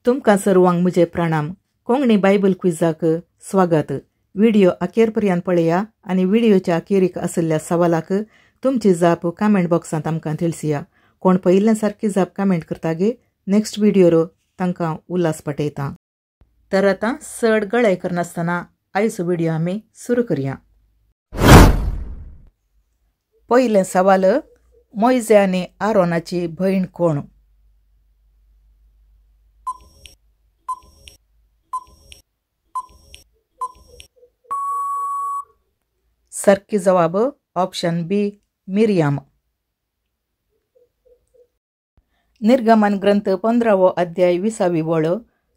तुमकां सर्वांक म्हजे प्रणाम। कोंकणी बायबल क्विजाक स्वागत। व्हिडिओ अखेर पर्यंत पळया आनी व्हिडिओच्या अखेरीक आशिल्ल्या सवालाक तुमची जाप कमेंट बॉक्सांत आमकां तिळसिया। कोण पयिल्ल्या सारकी जाप कमेंट करता गे नेक्स्ट व्हिडिओर तांकां उल्हास पाठयता। तर आतां चड गळाय करनासतना आयचो व्हिडिओ आमी सुरू करया। पयलें सवाल, मोयजे आनी आरोनाची भयण कोण? सारकी जवाब ऑप्शन बी मिरियम। निर्गमन ग्रंथ 15वो अध्याय 20वी वळ।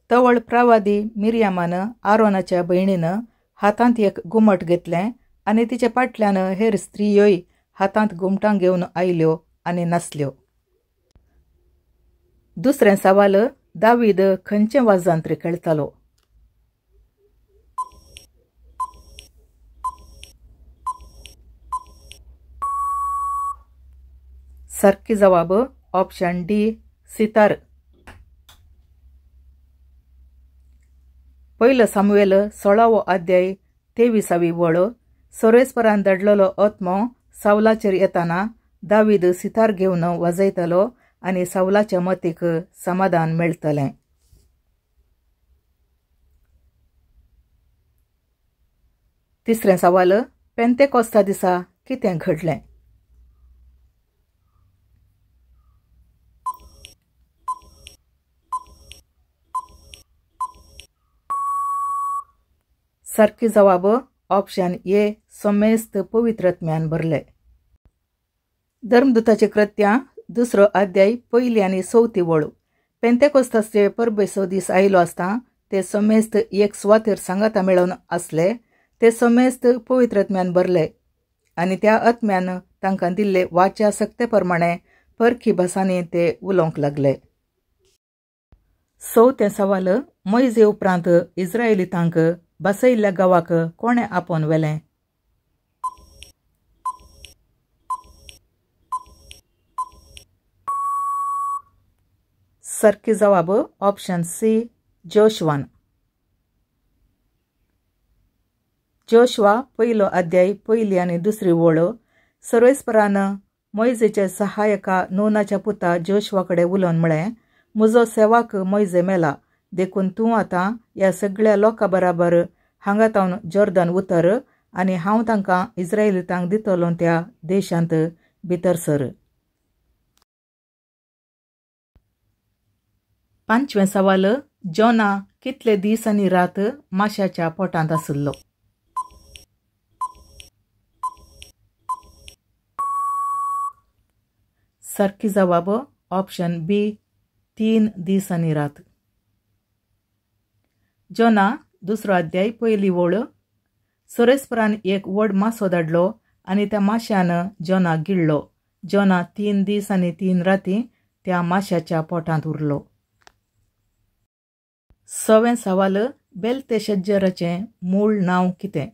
तवळ प्रवादी मिरियमान आरोनाच्या भयणीन हातांत एक घुमट घेतलें आनी तिच्या फाटल्यान हेर स्त्रियोय हातांत घुमटां घेवन आयल्यो आनी नासल्यो। दुसरें सवाल, दावीद खंयचे वाजंत्री खेळटालो? सारकी जवाब ऑप्शन डी सितार। पयलो सामुएल 16वो अध्याय 23वी वळ। सोरेस्परान धाडलेलो आत्मो सावलाचेर येताना दावीद सितार घेवन वाजयतलो आनी सावलाच्या मतीक समाधान मेळटलें। तिसरें सवाल, पेंतेकोस्ता दिसा कितें घडलें? सारकी जवाब ऑप्शन ए समेस्त पवित्रत्म्यान भरले। धर्मदूताचे कृत्यां 2रो अध्याय 1 आनी 4 वळ। पेंतेकोस्ताचे परबेचो दीस आयलो आसता ते समेस्त एक सुवातेर सांगाता मेळोवन आसले। ते समेस्त पवित्रत्म्यान भरले आनी त्या आत्म्यान तांकां दिल्ले वाच्या सक्ते प्रमाणे परखी भासांनी ते उलोवंक लागले। चवथें सवाल, मोयजे उपरांत इस्रायलितांक बसयल्ल्या गांवाक कोणें आपोवन व्हेलें? सारकी जवाब ऑप्शन सी जोशवान। जोशवा 1 अध्याय 1 आनी 2 वळ। सर्वेस्परान मोयजेच्या सहायका नूनाच्या पुता जोशवा कडेन उलोवन म्हळें, म्हजो सेवाक मोयजे मेला, देखून तूं आतां ह्या सगळ्या लोकां बराबर हांगा तावन जॉर्दन उतर आनी हांव तांकां इस्रायलितांक दितलो त्या देशांत भितर सर। पांचवें सवाल, जोना कितले दीस आनी रात माशाच्या पोटांत आशिल्लो? सारकी जवाब ऑप्शन बी 3 दीस आनी रात। जोना 2 अध्याय 1 वळ। सोरेस्परान एक व्हड मासो धाडलो आनी त्या माश्यान जोना गिळ्ळो। जोना 3 दीस आनी 3 राती त्या माश्याच्या पोटांत उरलो। सवें सवाल, बेल्तेशज्जराचें मूळ नांव कितें?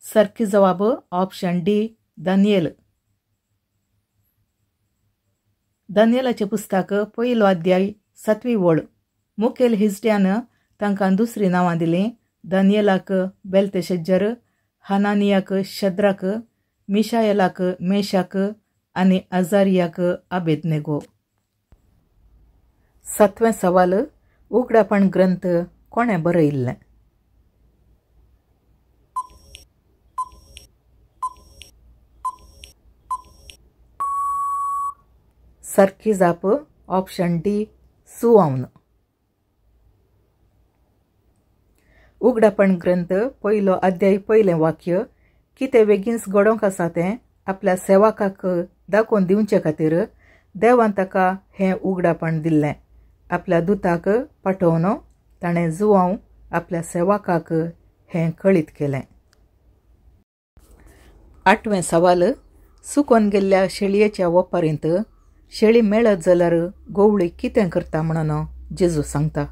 सारकी जवाब ऑप्शन डी दानियल। दानियलाचें पुस्तक 1 अध्याय 7वी वळ। मुखेल हिजट्यान तांकां दुसरीं नांवां दिलीं। दानियलाक बेल्तेशज्जर, हनानियाक शद्राक, मिशायलाक मेशाक आनी अजारियाक आबेदनेगो। सातवें सवाल, उगडापण ग्रंथ कोणें बरयिल्लें? सारकी जाप ऑप्शन डी सुवावन। उगडापण ग्रंथ 1 अध्याय 1 वाक्य, कितें बेगीनच घडोवंक आसा तें आपल्या सेवकाक दाखोवन दिवचे खातीर देवान ताका हें उगडापण दिल्लें। आपल्या दुताक पाठोवन ताणें जुवांव आपल्या सेवकाक हें कळीत केलें। आठवें सवाल, सुकोन गेल्ल्या शेळयेच्या वपारींत शेळी मेळत जाल्यार गोवळी कितें करता म्हणून जेजू सांगता?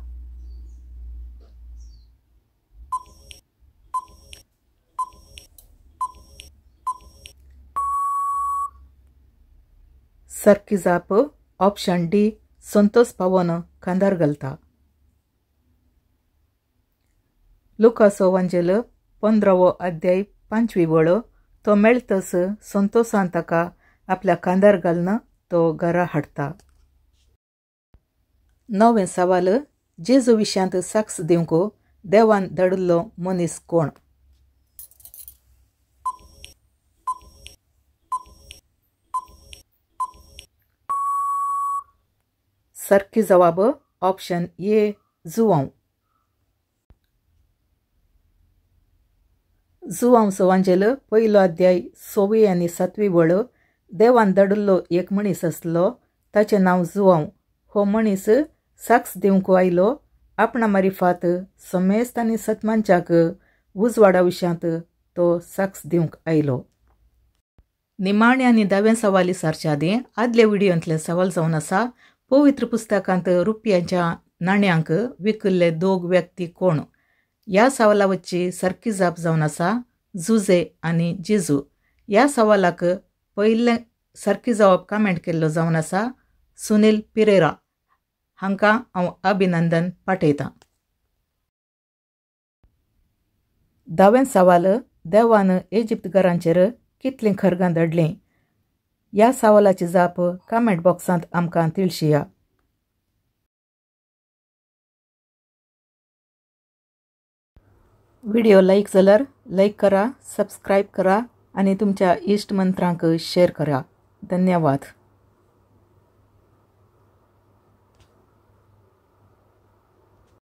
सारकी जाप ऑप्शन डी संतोष पावोन खांदार घालता। लुकासो वांजेल 15वो अध्याय 5वी वळ तो मेळतस संतोषान ताका आपल्या खांदार घालून तो घरा हाडटा। 9वें सवाल, जेजू विशयांत साक्ष दिवंक देवान धाडिल्लो मनीस कोण? सारकी जवाब ऑप्शन ए जुवांव। जुवांवचो वांजेल 1 अध्याय 6वी आनी 7वी वळ देवान धाडिल्लो एक मनीस आसलो, ताचें नांव जुवांव। हो मनीस साक्ष दिवंक आयलो, आपणा मारिफात समेस्त आनी सतमानच्याक उजवाडा विशयांत तो साक्ष दिवंक आयलो। निमाणे आनी 10वें सवाल विचारच्या आदीं आदल्या व्हिडियोंतलें सवाल जावन आसा, पवित्र पुस्तकांत रुपयांच्या नाण्यांक विकिल्ले 2 व्यक्ती कोण? ह्या सवालावची सारकी जाप जावन आसा जुजे आनी जेजू। ह्या सवालाक पयलें सारकी जवाब कमेंट केल्लो जावन आसा सुनील पिरेरा हांकां हांव अभिनंदन पाठयतां। 10वें सवाल, देवान इजिप्तकारांचेर कितलीं खरगां धाडलीं? ह्या सवालाची जाप कमेंट बॉक्सांत आमकां तिळशिया। व्हिडिओ लायक जाल्यार लायक करा, सबस्क्रायब करा आनी तुमच्या इश्ट मंत्रांक शेअर करा। धन्यवाद।